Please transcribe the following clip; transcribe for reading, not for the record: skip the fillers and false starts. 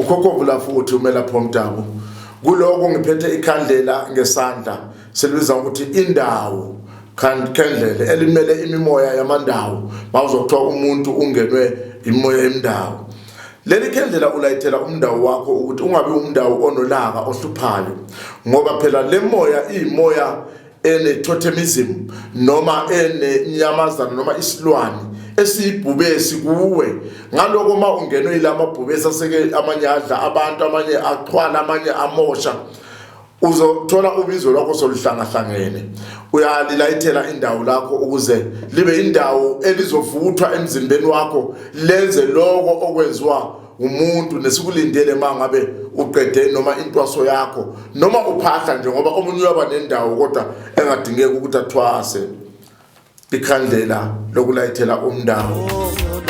Ukhokhovu la futhi umelaphi womdabu. Kuloko ngiphethe ikhandlela ngesandla selibiza ukuthi indawo khandlela elimele imimoya yamandawo mawuzokuthiwa umuntu ungenwe imoya yemndawo. Leli khendlela ulayithela umndawo wakho ukuthi ungabi umndawo onolaka ohluphayo ngoba phela le moya iyimoya ene-totemism noma enenyamazana noma isilwane esiyibhubesi kuwe. Ngaloko uma ungenwe yila mabhubesi aseke amanye adla abantu, amanye axhwala, amanye amosha, uzothola ubizo lwakho soluhlangahlangene. Uyalilayithela indawo lakho ukuze libe indawo elizovuthwa emzimbeni wakho, lenze lokho okwenziwa umuntu nesikulindele uma ngabe uqede noma intwaso yakho noma uphahla nje, ngoba omunye uyaba nendawo kodwa engadingeki ukuthi athwase. Ikhandlela lokulayithela umndawo.